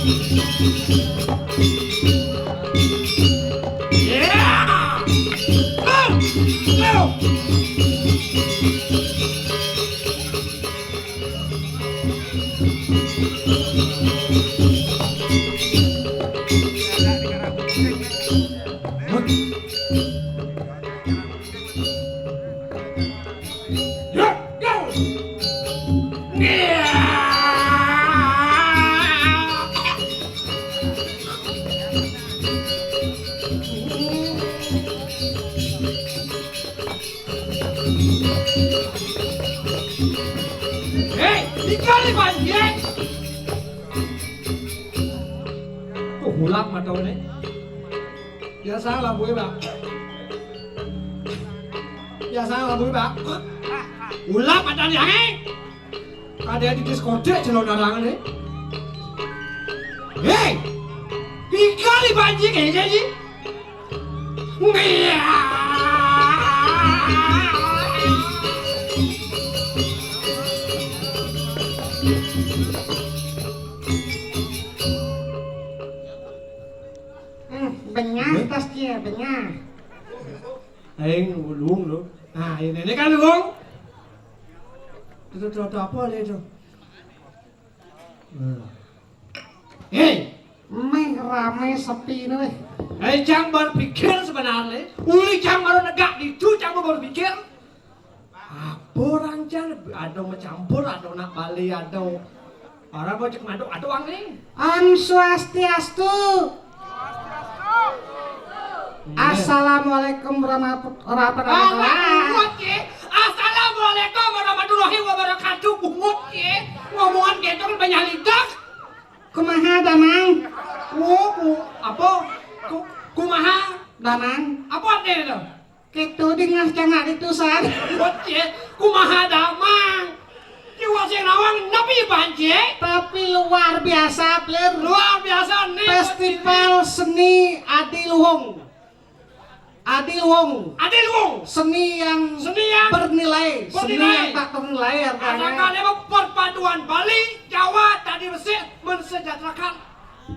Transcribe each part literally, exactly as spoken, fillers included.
Hei, tinggal di banjir. Tuh, hulak mata ini. Biasa lah, Bu, Pak. Biasa lah, Bu, Pak. Hulak mata ini, hei. Ada di diskotik, celana rangan, eh. Hei, tinggal di banjir, kayaknya, sih. Hmm, benyah tas dia, benyah. Aing ulung lu. Nah, ini, ini kan ulung. Itu, itu, itu apa lagi itu? Hmm. Hei, meh rame sepi ini weh. Hei, cang berpikir sebenarnya. Uli cang baru negak di itu, cang baru berpikir. Apa orang cang? Ada mau campur, ada nak balik, ada orang mau cek madok, ada orang nih. Om Swastiastu. Iya. Assalamualaikum warahmatullahi wabarakatuh. Bungut, ya. Assalamualaikum warahmatullahi wabarakatuh. Bungut, ya. Ngomongan gitu kan banyak lidah. Kumaha, Damang? Oh, ku-, apa? Ku-, kumaha? Damang. Apa artinya itu? Kitu dingah cangak itu, San. Bocil, kumaha damang? Jiwa sing nawang nepi banjir. Tapi luar biasa, Plir. Luar biasa nih. Festival seni Adiluhung. Adiluhung. Adiluhung. Seni yang, seni yang bernilai, seni bernilai, yang tak ternilai harganya. Asal kalian perpaduan Bali, Jawa, tadi resik mensejahterakan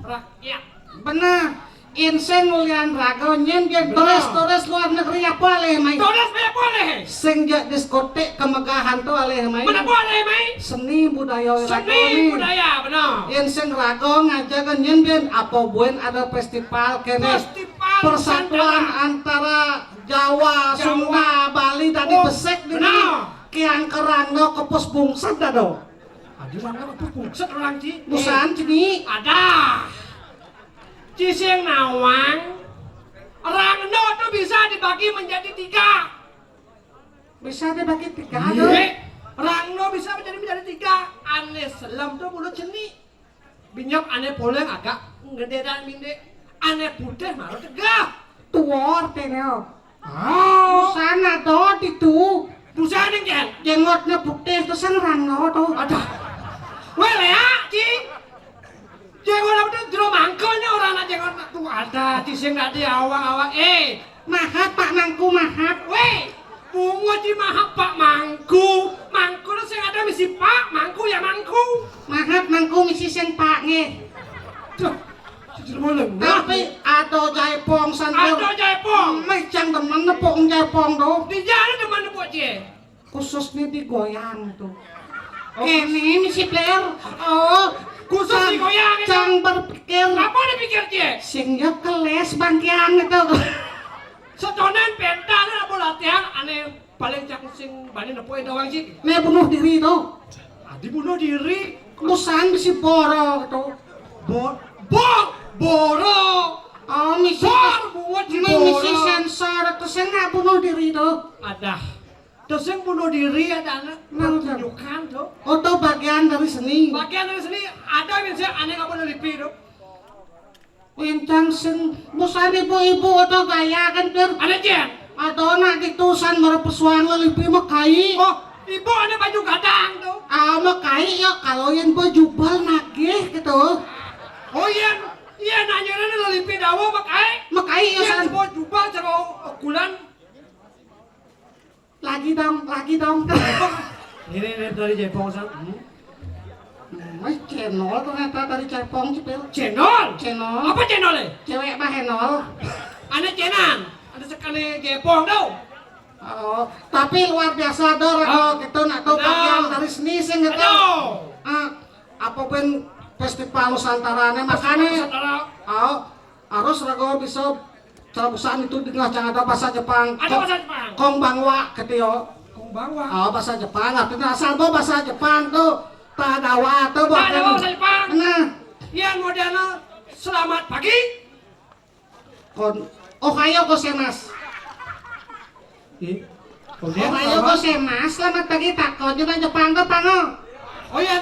rakyat. Benar. Inseng ulian raga nyen gen. Benar. Turis-turis luar negeri apa alih mai? Turis apa alih? Sing jak diskotik kemegahan tu alih mai. Kenapa alih mai? Seni budaya raga. Seni ni. Budaya, benar. Inseng raga ngajar nyen gen apa buin ada festival kene. Festival persatuan Nusantara. Antara Jawa, Jawa. Sunda, Bali tadi. Oh, besek di benar. Kiang kerang no kepus bungsat dah do. Aduh, mana kepus bungsat orang, Ci? Busan, eh, Ci, ni. Ada. Ci sing nawang, rangno tu bisa dibagi menjadi tiga. Bisa dibagi tiga, iya, tu? Rangno bisa menjadi, menjadi tiga. Ane selem tu mulut seni. Binyap ane poleng agak ngededan minde. Ane putih malah tegah. Tuor teneo. Ah. Busan ada di tu. Busan yang jen. Jengotnya putih tu sang rangno tu. Ada. Weh, Lea, Ci. Jengot apa tu? Jero mangkanya orang nak jengot tu ada. Ci sing tadi awang-awang. Eh, mahat Pak Mangku, mahat. Weh, bungo Ci mahat Pak Mangku. Mangku tu sing ada misi Pak, Mangku ya Mangku. Mahat Mangku misi sing Pak nggih. Duh, jero lengah. Tapi ada jaipong santur. Ada jaipong. Mecang demen nepuk jaipong tu. Di jalan demen nepuk, Ci. Khususnya digoyang tu. Oh, kene misi player. Oh, khusus cang, digoyang itu. Cang berpikir. Apa dipikir, Ci? Sing ya keles bangkian itu. Setonan pentas apa latihan ane paling cak sing bani nepuk doang, Ci. Nih bunuh diri tu. Adi bunuh diri. Busan bisi boro tu. Bo-, bo-, boro. Oh, misi bor, buat di misi boro. Sensor tu sing nak bunuh diri tu. Ada. Terus yang bunuh diri ada anak. Nah, pertunjukan tu. Oh, tu bagian dari seni. Bagian dari seni. Ada misalnya aneh apa lipi tu. Wincang sing busan ibu-ibu ada gaya kan, Pir? Ada, Jen? Ada anak ditusan mara pesuang lelipi mekai. Oh, ibu ada baju gadang tu. Ah, mekai ya kalau yang bejubel nagih gitu. Oh, iya. Iya, nanya ini lelipi dawa mekai. Mekai ya, iya, san. Sebuah jubah, sebuah ukuran. Lagi dong, lagi dong. Ini, ini dari Jepang, san. Hmm. Hmm, Eh, cénol ternyata dari Cépong, Cipil. Cénol? Cénol. Apa cénolé? Cewek mah hénol. Ané cénang, ada sekali gépong tuh. Oh, tapi luar biasa, Dor, kalau gitu nak tuh bagian dari seni sih gitu. Ah, apa pun festival Nusantara nih, makanya. Nusantara. Oh, harus rago bisa carabusan itu di tengah, jangan ada bahasa Jepang. Ada bahasa Jepang. Kong bangwa, gitu yo. Kong bangwa. Oh, bahasa Jepang, artinya asal bawa bahasa Jepang tuh. Tadawa tuh. Tadawa bahasa Jepang. Nah. Yang modern, selamat pagi. Kon, ohayo gozaimasu. Eh, ohayo gozaimasu, selamat pagi, takon juga Jepang tuh, pango. Oh iya,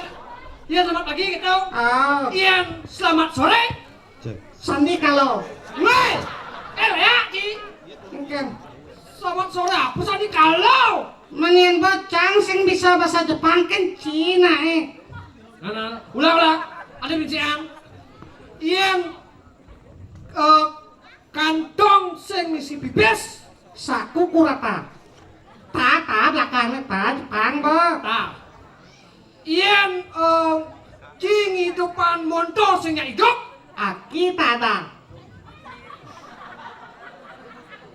iya, selamat pagi gitu. Oh. Iya, selamat sore. Sandi kalau. Weh, eh, ya, Ki. Mungkin. Selamat sore, apa sandi kalau? Mungkin bocang sing bisa bahasa Jepang kan Cina, eh. Nah, nah, ulang, ulang. Ada bincang. Iya, eh, kantong sing misi pipis. Saku kurata. Ta, ta, belakangnya ta, Jepang, bo. Ta. Yén, eh, cing depan montor sing nyak idup. Aki tada.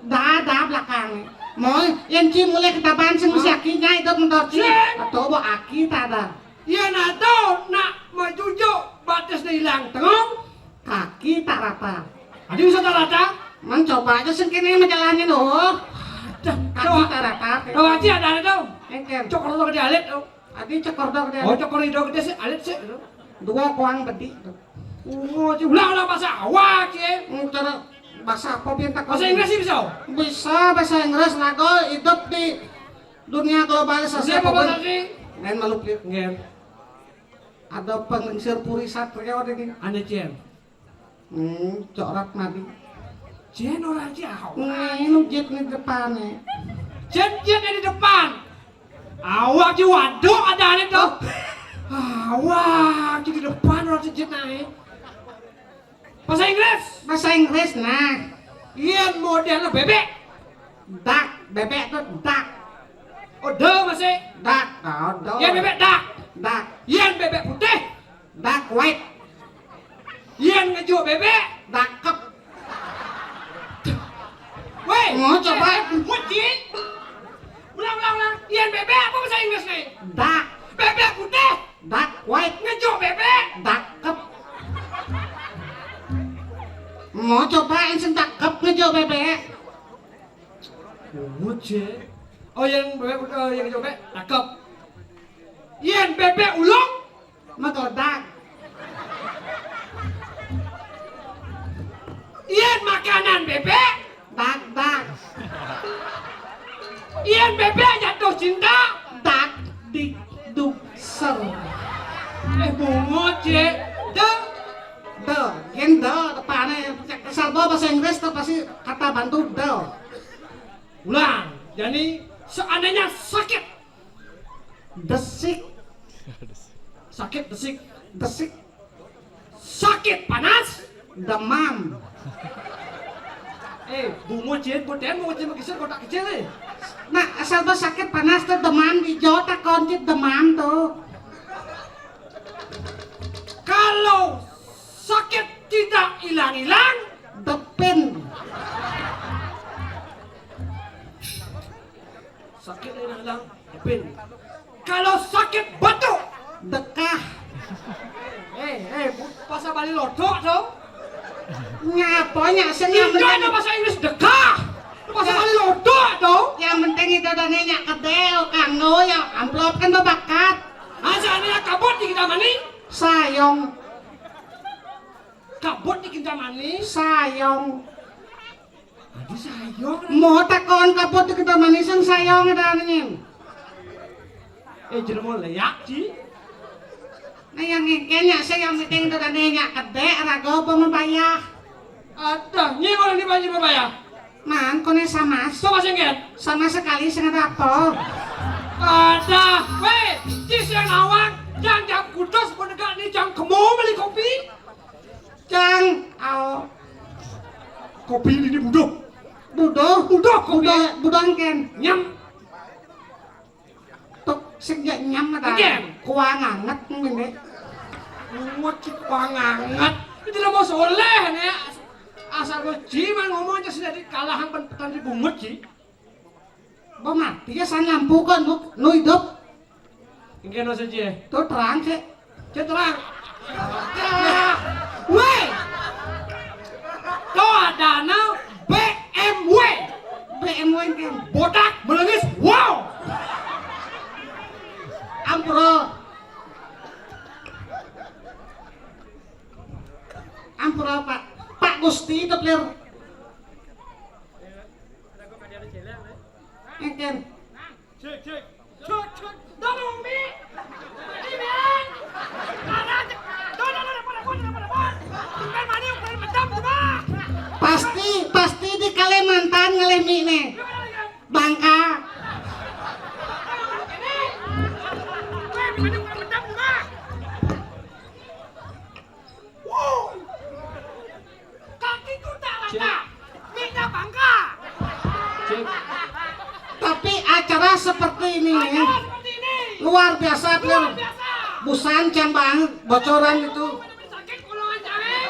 Dada belakangnya. Mau, yén cing mulai ketaban sing mesti aki nyak idup montor cing. Atau bo aki tada. Yén atau nak majujuk batis ilang tengong. Kaki tak rata. Adi bisa tak rata? Man coba aja sing kene majalane lho. Dah, kaki tak rata. Coba aja ada ada tuh. Engken. Cokor lo gede alit tuh. Adi cokor dok dia. Oh, cokor ido gede sih, alit sih. Dua kuang bedi tuh. Oh, ulang ulang bahasa awak ya. Cara bahasa apa pian tak? Bahasa Inggris sih bisa. Bisa bahasa Inggris, lagu hidup di dunia globalisasi. Dunia globalisasi. Lain malu pian. Nggih. Ada penglingsir puri satrio ini. Ane cien. Hmm, corak mati. Cien orang cien. Ini nujit di depannya. Cien cien di depan. Awak ci waduk ada ane tuh. Awak ci di depan orang cien naik. Bahasa Inggris. Bahasa Inggris, nah. Yén model bebek. Duck, bebek tuh duck. Oh, do masih. Duck, oh, do. Yén bebek duck. Duck. Yén bebek putih. Duck white. Yén ngejuk bebek. Dakep. Woi, mau coba? Muji. Ulang, ulang, ulang. Yén bebek apa bahasa Inggris nih? Duck. Bebek putih. Duck white. Ngejuk bebek. Dakep. Mau coba yang sing dakep ngejuk bebek? Muji. Oh, yang bebek putih, oh, yang ngejuk bebek. Dakep. Yén bebek ulung. Mageledak. Yén makanan bebek. Dak, dak. Yén bebek jatuh cinta. Dak, dik, duk, ser. Eh, bungut, Cik. Dek. Dek. Yén dek, depannya. Asal bawa bahasa Inggris, tuh pasti kata bantu dek. Ulang. Jadi, seandainya sakit. Desik. Sakit desik. Desik. Sakit panas. Demam. Eh, bungut cien, bungut cien, bungut cien, bungut cien, kotak kecil, eh. Nah, asal bos sakit panas tuh demam, ijo tak koncit demam tuh. Kalau sakit tidak hilang-hilang, depin. Sakit hilang-hilang, depin. Kalau sakit batuk, dekah. Eh, eh, bu-, bahasa Bali lodok tuh. Ngapa nyak sing yang penting ada bahasa Inggris dekah. Bahasa Bali lodok tuh. Yang penting itu ada nyak kedel, kanggo yang amplop kan bebakat. Aja ada yang kabut di kita mani. Sayong. Kabut di kita mani. Sayong. Adi sayong. Mau takon kabut di kita mani sing sayong ada angin. Eh, jelema leak, Ci. Nah, yang ngeken nyak sing yang penting itu ada nyak kedek, rago apa membayah. Ada, nyi kalau ini banyak membayah. Man, kone sama. Sama sing kan? Sama sekali sing ada apa? Ada, weh, Ci sing awak, jang jam kudus, penegak ni jang kemo beli kopi. Jang, au. Kopi ini buduh. Buduh? Buduh kopi. Buduh, buduh angken. Nyam. Tuk sing jak nyam ada. Nyam. Kuah anget ngene. Bungut sih panganget. Itu nama soleh nih. Asal gue jiman ngomong aja sudah dikalahan pen-, petani bungut sih. Ba mati ya san lampu kan nu, nu hidup. Engke no saja. Tuh terang sih. Cek terang. Weh. Tuh ada na B M W. B M W kan. Botak melengis. Wow. Ampura. Ampura Pak. Pak Gusti itu clear. Engken. Cek, cek. Cek, cek. Dong, Umi. Ini, Bang. Ada aja. Dong, dong, dong, dong, dong, dong, dong. Bukan mani, bukan macam, coba. Pasti, pasti di Kalimantan ngalih mi nih. Bangka. Ini. Weh, bukan, bukan macam, coba. Wow. Kakiku tak rata. Cek. Minyak bangka. Cek. Tapi acara seperti ini, acara seperti ini, luar biasa, Pir. Luar biasa. Busan can bang bocoran itu. Sakit golongan jahe.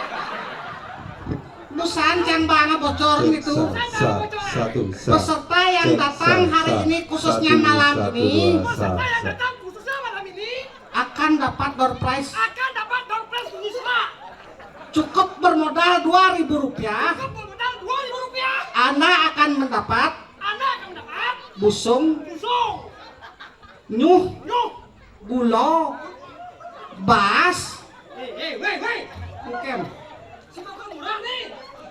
Busan can bang bocoran itu. Sa-, sa-, satu, sa-, peserta yang cek, datang sa-, hari sa-, ini, khususnya satu, malam satu, ini. Dua, sa-, peserta yang sa-, datang khususnya malam ini akan dapat door prize. Akan dapat door prize khusus, Pak. Cukup bermodal dua ribu rupiah. Cukup bermodal dua ribu rupiah. Anda akan mendapat, Anda akan mendapat busung, busung, nyuh, nyuh, gulo, bas. Eh, eh, weh, weh. Bukan. Sembako murah nih.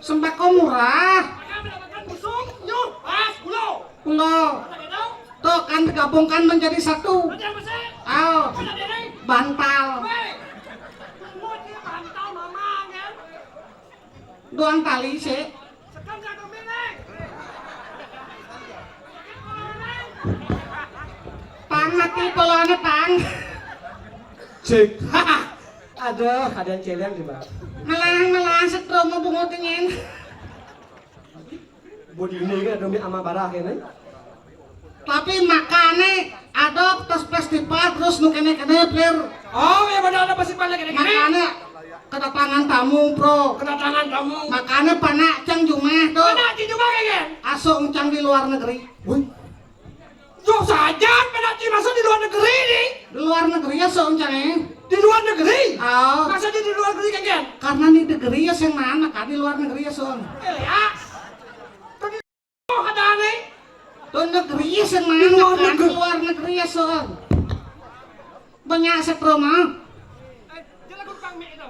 Sembako murah. Akan mendapatkan busung, nyuh, bas, gulo. Gulo. Ada gitu? Tuh kan digabungkan menjadi satu. Ada apa sih? Ayo. Ada deh. Bantal. Weh. Mau dia bantal mamang ya. Doang tali sih. Sekarang saya dominan. Pang mati polone pang. Cek. Aduh, ada yang celeng di bawah. Melang-melang setrum mau bungutin. Budi ini kan demi ama barah ini. Tapi makane ada tes festival terus nu kene-kene, Plir. Oh, ya benar, ada festival kene-kene. Makane kedatangan tamu, Bro. Kedatangan tamu. Makane panak cang jumah tuh. Panak cang jumah, kan? Asuh cang di luar negeri. Wih. Jauh saja, panak cang masa di luar negeri nih. Di luar negeri ya, so, cang, eh. Di luar negeri? Oh. Masa di luar negeri, kan? Karena di negeri ya sing mana, kan, di luar negeri ya, so. Eh, ya. Tadi, oh, ada aneh. Tuh negeri ya sing mana, kan, di luar negeri ya, so. Banyak setrum, ah. Eh, dia lagu tukang mie itu.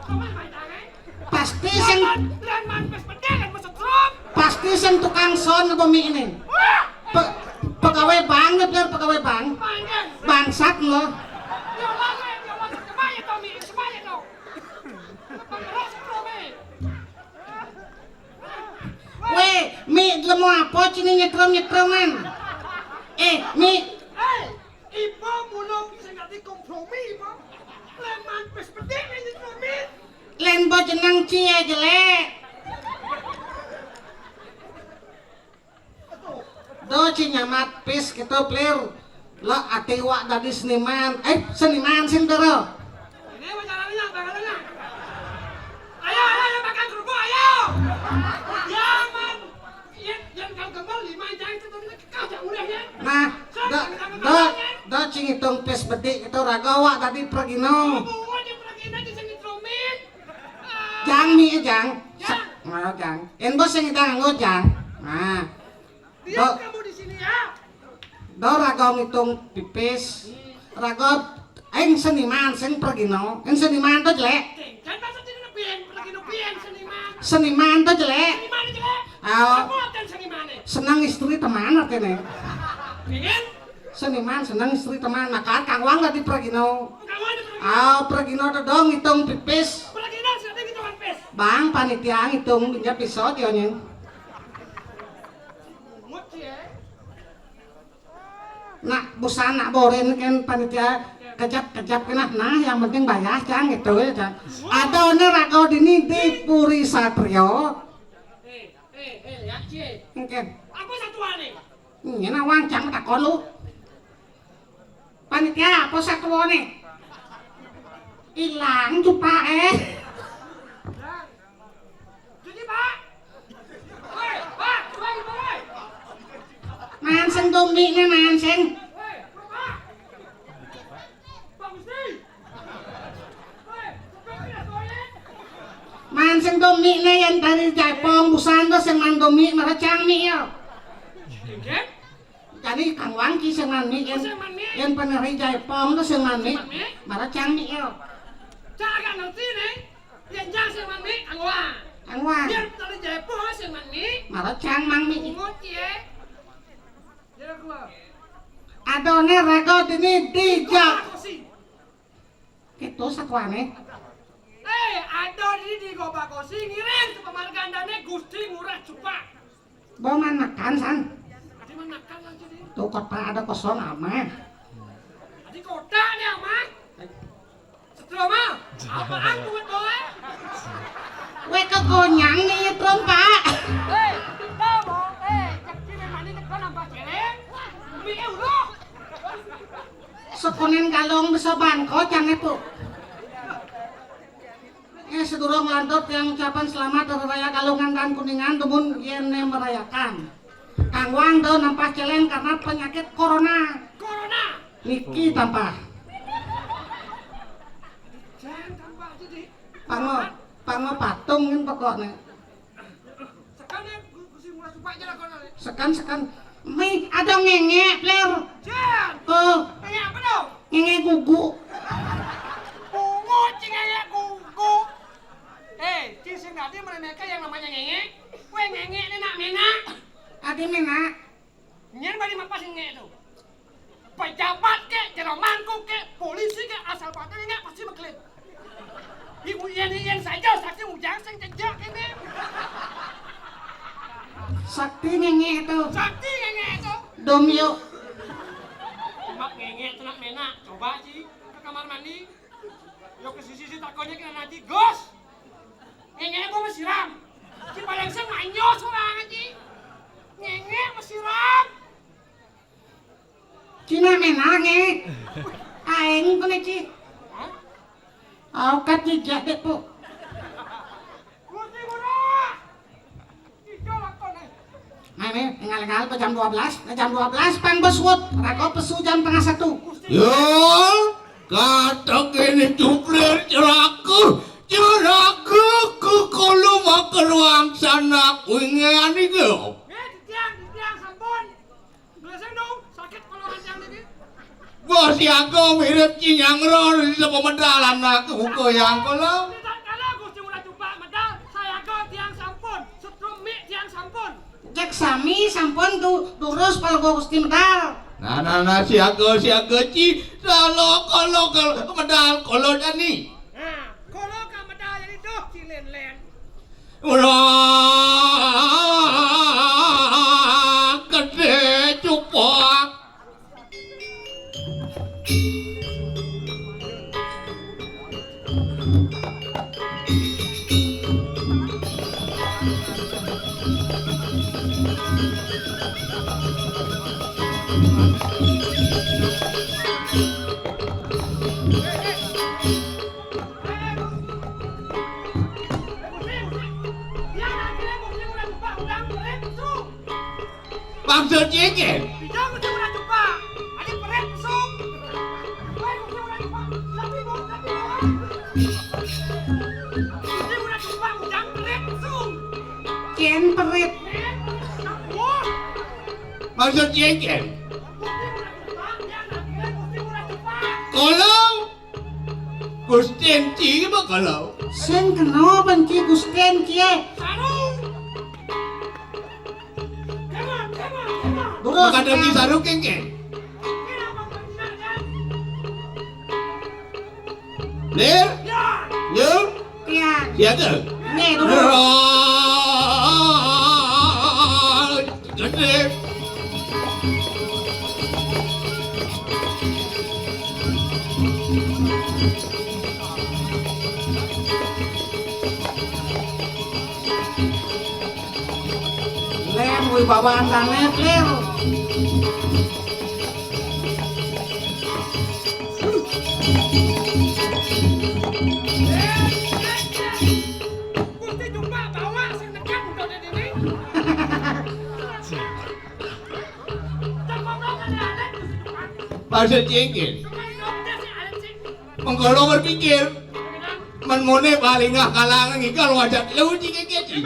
Apa yang main tangan? Pasti sing, pasti sing tukang son apa mie ini? Wah! Pe-, pegawai bank, dia bilang pegawai bank. Main kan? Bangsat lo. Dia lagi, dia lagi. Kemana tuh mie? Kemana tuh? Tukang son apa mie? Weh, mie, dia mau apa? Cini nyetrum-nyetruman. Eh, mie. Eh, Ipa mula bisa ngerti kompromi, Ipa. Leman pis pedik ini kompromi. Len bo jeneng cie jelek. Do ci nyamat pis gitu, Plir. Lo ati wak dadi seniman. Eh, seniman sing dero. Ini mau caranya, caranya. Ayo, ayo, ayo, makan kerupuk, ayo. Jangan. Iya, yang kau gemel lima jam itu tadi. Nah, da, da, da ci ngitung pis bedik itu raga wak dadi pragina. Jang mi, eh, jang. Sa-, nah, jang. En bos sing ngidang nganggo jang. Nah. Diam kamu di sini ya. Do raga ngitung pipis. Raga, aing seniman sing pragina. En seniman to jelek. Kan bahasa Cina pien, pragina pien, seniman. Seniman to jelek. Seniman jelek. Ayo. Apa artinya seniman? Senang istri teman artinya. Ingin? Seniman senang istri teman, maka kang wang dadi pragina. Kang wang dadi pragina. Ah, pragina to dong ngitung pipis. Pragina sudah ngitung pipis. Bang, panitia ngitung, dia pisau dia nyeng. Mut ya. Nak, busan nak boren kan panitia kejap-kejap kena. Nah, yang penting bayar, Cang, gitu ya, Cang. Ada owner raga dini di Puri Satrio. Eh, eh, eh, ya, Cie. Oke. Apa satuan nih? Ini nawang, Cang, takon lu. Panitia apa satuan nih? Ilang cupak, eh. Jadi, Pak. Woi, Pak, woi, woi. Nahan sing domine, nahan sing. Woi, Pak. Pak Gusti. Woi, Pak Gusti. Nahan sing domine yen dari Jaipong busan to sing mandomi merecang mi ya. Nggih. Jani Kang Wang ki sing mani yen, sing mani. Yen peneri Jaipong to sing mani. Sing mani. Mara cang ni yo. Cak agak ngerti ni. Yen cang sing mani Kang Wang. Kang Wang. Yen peneri Jaipong sing mani. Mara cang mang ni. Pungut ye. Jare kula. Adone rego dini dijak. Kosi. Gitu satuane. Eh, ada di di Gobakosi ngiring ke pemargandane Gusti Ngurah Cupak. Bo manekan san. Adi manekan lan jadi. Tuh kota ada kosong amah. Adi kota ni amah. Setroma. Apaan buat bawa? Weh kekonyang ni trompa. Eh, kita mau eh cek sini mandi tekan nambah celeng. Mie udah. Sekonen galong bisa bangko jange pu. Eh sedurung lantur tiang ucapan selamat hari raya Galungan dan Kuningan dumun yene merayakan. Kang Wang do nampah celeng karena penyakit corona. Corona. Niki tampah. Jangan tampah jadi. Pango pango patung kan pokoknya. Sekan ya, Gu- Gusti Ngurah Cupak aja lah kono. Sekan sekan. Mi ada ngengek, Plir. Jan, Oh, ngengek apa dong? Ngengek gugu. Bungut sih ngengek gugu. Eh, ci sing tadi meremehkan yang namanya ngengek. Kue ngengek ini nak menak. Adi menak. Nyen bari mapas ngengek tuh. Pejabat kek, jero mangku kek, polisi kek, asal badan ngengek pasti mengklaim. Ibu Ian Ian saja sakti ujang sing jejak ini. Sakti ngengek tuh. Sakti ngengek tuh. Dom yuk. Mak ngengek tuh nak menak. Coba sih ke kamar mandi. Yo ke sisi si takonya kena nanti gos. Ngengek mau mesiram. Si paling sing manyo seorang aja. Ngengek mesiram. Cina menange. Aing kene ci. Au kat ci jak dek pu. Nah, ini tinggal-tinggal ke jam dua belas, ke jam dua belas pang besut, rago pesu jam tengah satu. Yo, kata kene cuplir ceraku, ceraku ke kolo makan ruang sana kuingan itu. Bos Yago mirip cinyangro di sapa medal anak buku yang kolo. Tidak kala Gusti Ngurah Cupak medal, saya go tiang sampun, setrum mik tiang sampun. Cek sami sampun tu durus palgo Gusti medal. Nah, nah, nah, siaga, siaga, ci, salo, kolo, kolo, medal, kolo, jani. Nah, kolo ka medal jadi doh, ci len-len. Ora gedhe cupak. Maksud ciye, Ken? Ken perit. Maksud ciye, Ken? Kala Gustin ci bakala. Sing kena benci Gustin ciye. Durus. Maka dadi saru kengke. Lir. Nyung. Iya. Siaga. Nih, durus. Gedhe. Lem wibawaan dané, Plir. Maksud ci engké? Mengko lo berpikir. Men mone paling ah kalangan iki kalau ajak lu ci engké ci.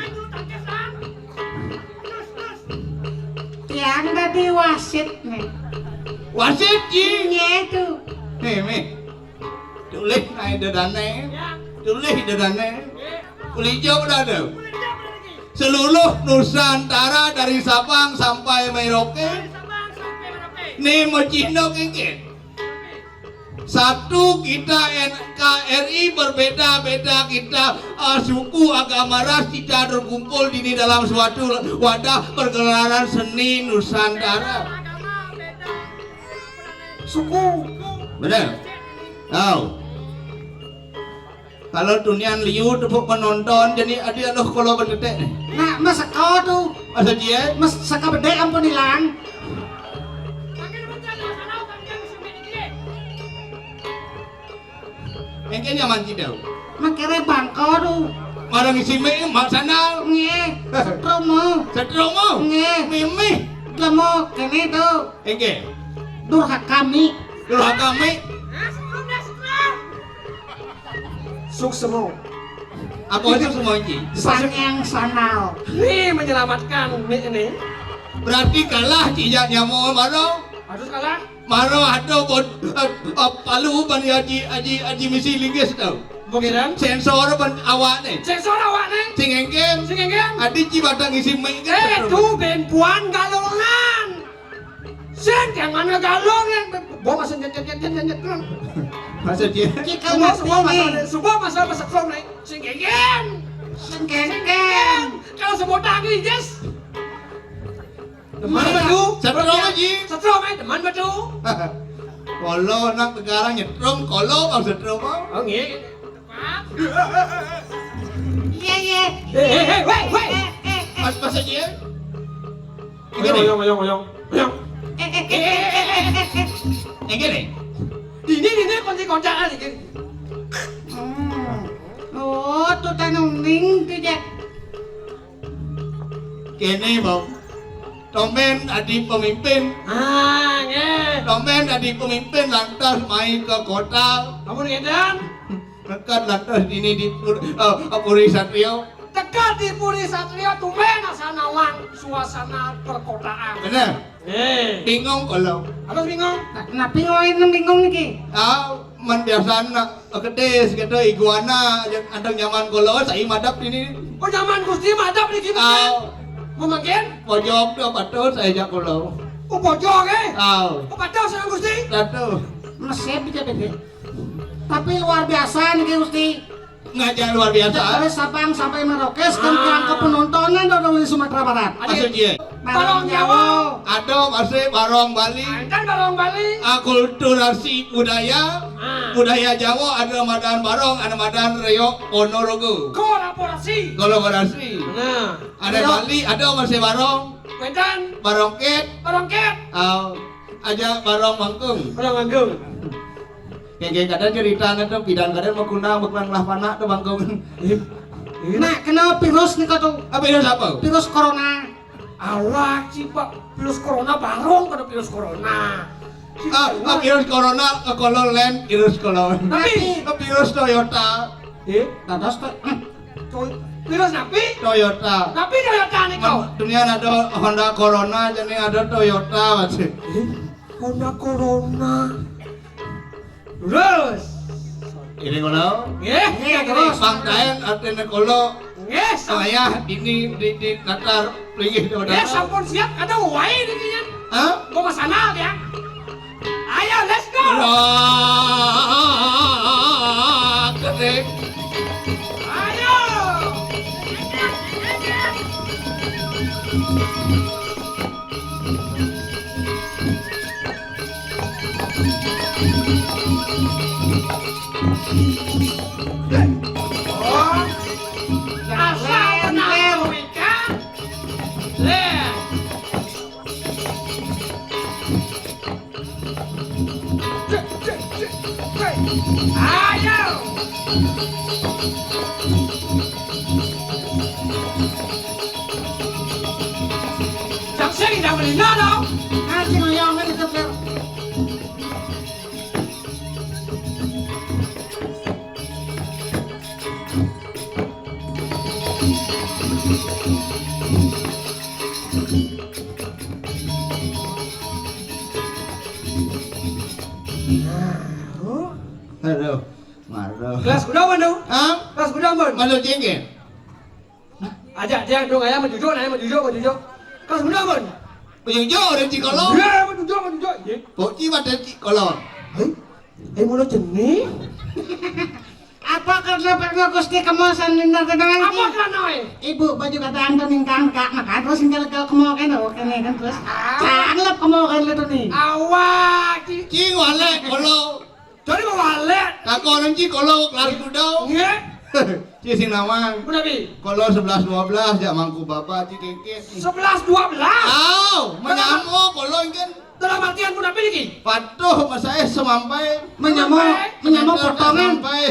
Tiang dadi wasit nih. Wasit ci. Iya itu. Nih, nih. Tulis naik dedane. Tulis dedane. Kulijo udah ada. Seluruh Nusantara dari Sabang sampai Merauke. Nih mau Cino kengkit. Satu kita N K R I, berbeda-beda kita, eh, suku, agama, ras, kita terkumpul di ini dalam suatu wadah pergelaran seni Nusantara. Suku. Benar. Tahu. Kalau tunian liu tepuk penonton, jadi ada loh kalau bedetek nih. Nah, mas seko tu. Masa dia? Mas seko bedek ampun hilang. Engké nyaman tidak? Makere bangko tu. Orang isi mik mak sana. Nggih. Setrum mau. Setrum mau. Nggih. Mimih. Lemo kene tu. Engké. Durhaka mi. Durhaka mi. Suksemo. Apa itu semua ini? Sang yang sanal. Nih menyelamatkan mi ini. Berarti kalah ci jak nyamuk maro. Harus kalah. Maro ada bon, eh, eh, palu ban Haji, Haji, Haji misi linggis tau. Bukiran? Sensor ban awak nih. Sensor awak nih. Sing engkem. Sing engkem. Adi ci batang isi mik. Eh, tu ben puan galongan. Sing yang mana galongan? Bawa masuk nyet nyet nyet nyet nyet. Maksud dia? Semua semua masuk semua masuk masuk nih. Sing engkem. Sing engkem. Kalau semua tangi yes. Teman betul. Setrum, Ji. Setrum, eh, teman betul. Kalau nak negara nyetrum, kalau bang setrum, oh. Oh, nggih. Iya, iya. Eh, eh, eh, weh, weh. Eh, eh, eh. Pas, pas aja ya. Ini nih. Oyong, oyong, oyong. Oyong. Eh, eh, eh, eh, eh, eh, eh. Ini nih. Ini, ini kunci koncakan ini. Hmm. Oh, tuh tanung ning tuh, Jack. Kene, Bang. Tomben adi pemimpin. Ah, nggih. Tomben adi pemimpin lantas mai ke kota. Ampun, ngédan. Tekan lantas dini di Pur-, eh, Puri Satrio. Tekan di Puri Satrio, tumben asa nawang suasana perkotaan. Bener. Eh. Bingung kalau. Harus bingung. Nah, nah, bingung ini bingung niki. Ah, men biasana kedis gitu, iguana, anteng nyaman kula, saya madep ini. Oh, nyaman Gusti madep niki mungkin. Aw. Mungkin? Pojok tuh, apa tuh, saya jak kula. Oh, pojok, eh? Aw. Oh, pojok saya Gusti. Satu. Mesep aja, Bebe. Tapi luar biasa niki, Gusti. Ngajak luar biasa. Dari Sabang sampai Merauke, kan ah, ke penontonan dong di Sumatera Barat. Maksudnya? Barong Jawa. Ada masih barong Bali. Ah, kan barong Bali. Akulturasi budaya. Ah. Budaya Jawa ada madan barong, ada madan reyok Ponorogo. Kolaborasi. Kolaborasi. Nah. Ada Bali, ada masih barong. Wetan. Barong Ket. Barong Ket. Aw, aja barong Mangkung. Barong Mangkung. Kayak kadang cerita tuh, bidan kadang mau kuna, mau kuna lah panak tuh Mangkung. Nah, kena virus nih kau tuh. Apa virus apa? Virus corona. Awak sih, Pak. Virus corona barong kada virus corona. Ah, ah, virus corona, eh, kalau lain virus corona. Tapi eh, virus Toyota. Eh, dados to. Toy-, virus napi? Toyota. Napi Toyota nih kau? Dunia ada Honda Corona, jadi ada Toyota masih. Eh, Honda Corona. Terus. Ini kalau. Nggih, nggih, terus. Bang Daeng artinya kalau. Nggih, sa- saya ini di, di Natar linggih di. Nggih, sampun siap, kada wae niki ya. Hah? Mau ke sana ya. Ayo, let's go. Wah, gede. Ayo. Ayo. Jangan sering dah melina tau. Nanti ngoyong kan itu. Aduh, marah. Kelas kuda mana? Hah? Kelas kuda mana? Mana jengkel? Ajak dia dong, ayah menjujuk, ayah menjujuk, menjujuk. Kelas kuda mana? Menjujuk, orang cikolong. Ya, menjujuk, menjujuk. Ye. Pokci mata cikolong. Hah? Eh, mula jenih. Apa karena Pak Gusti kemasan nindar tenang? Apa karena, eh? Ibu baju kata antum ningkang kak, maka terus tinggal ke kemo kan, oh, kan, kan, terus. Ah. Cang lep kemo kan, lep tu ni. Awak, ci. Ci, walek, kolo. Jadi mau walek. Takon ci, kolo, kelas kuda. Nggih. Ci sing nawang. Kuda pi? Kolo sebelas dua belas, jak mangku bapak, ci kengkes. Sebelas dua belas? Aw, menyamo, kolo kan. Dalam artian kuda pi niki? Patuh, mas saya semampai. Menyamo, semampai. Menyamo potongan. Semampai.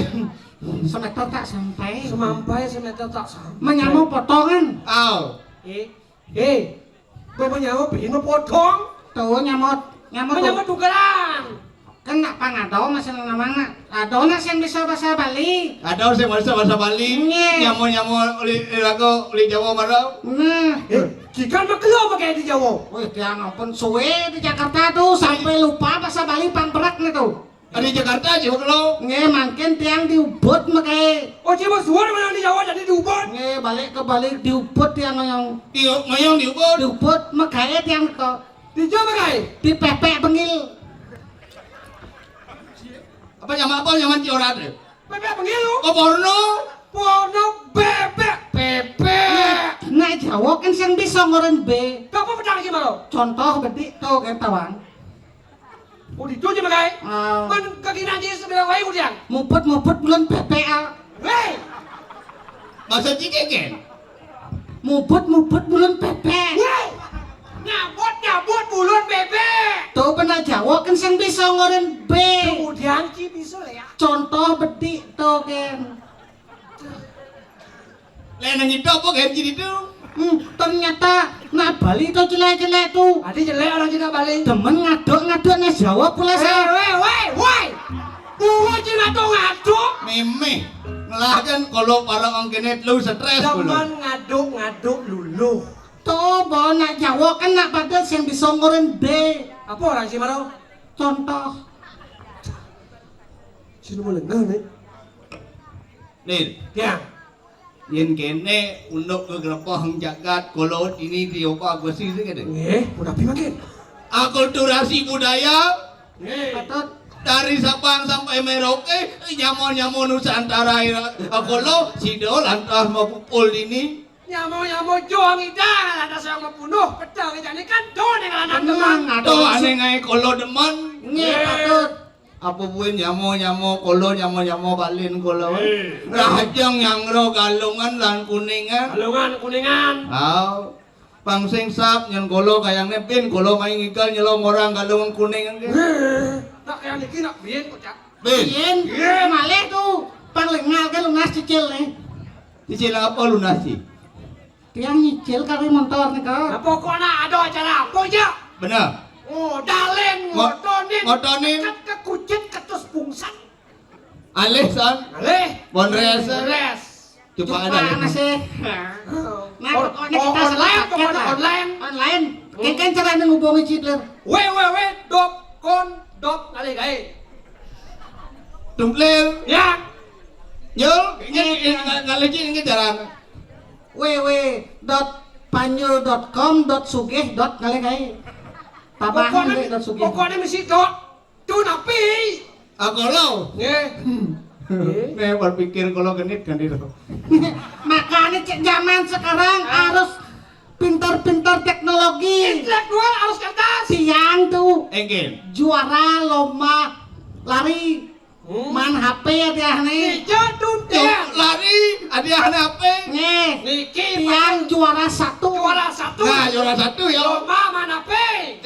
Semeter tak sampai. Semampai, semeter tak sampai. Menyamo potongan. Aw. Eh, eh. Bapak nyamo pin potong. Tuh, nyamot, nyamot. Menyamo tuh. Tugeran. Kan nak pangado masih namang nak. Ado nak sing bisa bahasa Bali. Ado sing bisa bahasa Bali. Nggih. Nyamo-nyamo uli, uli lagu, uli Jawa marau. Nah. Eh, jika mah kelo pakai di Jawa. Wih, tiang ampun suwe di Jakarta tuh sampai lupa bahasa Bali pang berat nih tuh. Ada di Jakarta aja kelo. Nggih, mangkin tiang di Ubud makae. Oh, cuma suwe mana di Jawa jadi di Ubud. Nggih, balik ke balik di Ubud tiang ngoyong. Di, ngoyong di Ubud. Di Ubud makae tiang kok. Di Jawa makae. Di pepek bengil. Apa nyaman, apa nyaman ciorat ya? Bebek bengil lu. Oh, porno. Porno bebek. Bebek. Nah, Jawa kan sing bisa ngoren B. Apa pedang iki mau? Contoh bedik tuh kayak tawang. Oh, ditu aja makae. Ah. Man kaki nanti sebelah wae udah. Muput-muput bulan bebek ah. Hei. Bahasa Ciki kan? Muput-muput bulan bebek. Hei. Nyabut-nyabut bulan bebek. Tuh pernah Jawa kan sing bisa ngoren B. Kemudian ki bisa ya. Contoh bedik tuh kan. Lek nang itu apa kan jadi tuh? Hmm, ternyata nak Bali tuh jelek-jelek tuh. Adi jelek orang Cina Bali. Demen ngaduk-ngaduk nang Jawa pula. Weh, weh, weh, weh. Buah Cina tuh ngaduk. Memeh. Ngelah kan kalau para ongkene lu stres. Demen ngaduk-ngaduk lulu. Tuh, bo nak Jawa kan nak pada sing bisa ngoren B. Apa orang sih maro? Contoh. Sini mau lengah nih. Nih. Ya. Yen kene unduk ke gerepah jagat kolo ini diopa besi sih kene. Nggih, udah pi mangkin. Akulturasi budaya. Nggih. Patut. Dari Sabang sampai Merauke, nyamo-nyamo Nusantara ira. Kolo sido lantas mau pupul ini. Nyamo-nyamo jong ida lantas yang membunuh pedang ida ini kan do ning lanang demen. Tuh aneh ngai kolo demen. Nggih, patut. Apa buin nyamo-nyamo kolo, nyamo-nyamo balin kolo. Eh. Rahajeng nyangro Galungan lan Kuningan. Galungan, Kuningan. Aw. Pang sing sap nyen kolo kayang nepin kolo main ngigal nyelo morang Galungan Kuningan ke. Eh, nak kaya niki nak biyen kok, Cak. Bin. Biyen. Biyen. Malih tuh. Pang lengal kan lunas cicil nih. Cicil apa lunas sih? Tiang nyicil kali montor nika. Nah, pokoknya ada acara apa aja? Bener. Ngodaling, Ngo-, ngodonin, ngodonin. Ket kekucit, ketus pungsan. Alih, son. Alih. Bonres. Bonres. Coba ada. Coba masih. Nah, pokoknya kita online, paket pokoknya lah. Online. Online. Hmm. Kayak kan cara ngubungi Citler. W W W dot com dot ngalih gae. Duplir. Ya. Yul, ini, ini, ngalih ini caranya. W W dot panyul dot com dot sugih dot ngalih gae. Tambahan pokoknya, deh dot sugih. Pokoknya mesti dot. Tuh napi? Aku lo. Nggih. Nih berpikir kalau genit kan itu. Makanya cek zaman sekarang harus pintar-pintar teknologi. Intelektual harus cerdas. Tiang tuh. Engkin. Juara lomba lari. Hmm. Man H P ya dia nih. Iya tuh dia. Lari, ada H P. Nih. Niki tiang juara satu. Juara satu. Nah, juara satu ya. Lomba man H P.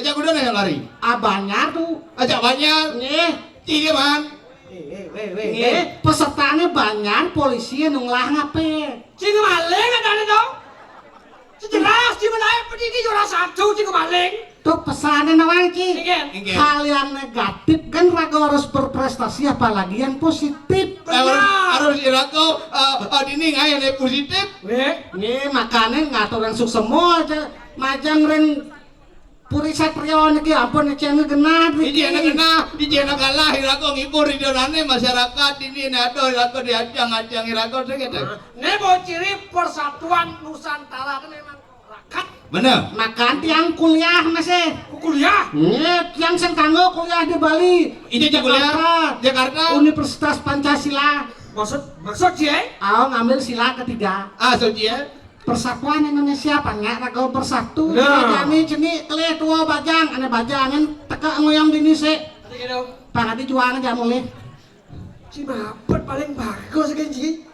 Aja kudu nih lari. Abangnya tuh. Aja banyak. Nih. Iya man. Eh, eh, weh, weh, weh. Pesertanya banyak, polisi nunglah ngape? Cing maling ada nih dong. Jelas di mana aja pendidik juara satu cing maling. Tuh pesannya nawang cing. Iya. Hal yang negatif kan raga harus berprestasi, apalagi yang positif. Harus, harus iraga, eh, eh, dini ngaé né positif. Nggih. Nggih, makané ngatur yang suksema aja. Majang ring Puri Satrio niki ampun céngé genah niki. Ijéna genah, ijéna kalah iraga ngibur idolané masyarakat dini né ada iraga diajang-ajang iraga sing kéto. Né mau ciri persatuan Nusantara itu memang rakat. Bener. Makan tiang kuliah masih. Kuliah? Nggih, tiang sing kanggo kuliah di Bali. Ini di kuliah Jakarta. Universitas Pancasila. Maksud, maksud sih? Oh, ngambil sila ketiga. Ah, so dia. Persatuan Indonesia panyak raga bersatu. Nah. Jani cenik kelih tua bajang, ané bajang teka ngoyong dini sik. Pangadi juang aja mulih. Si mapet paling bagus kan ji.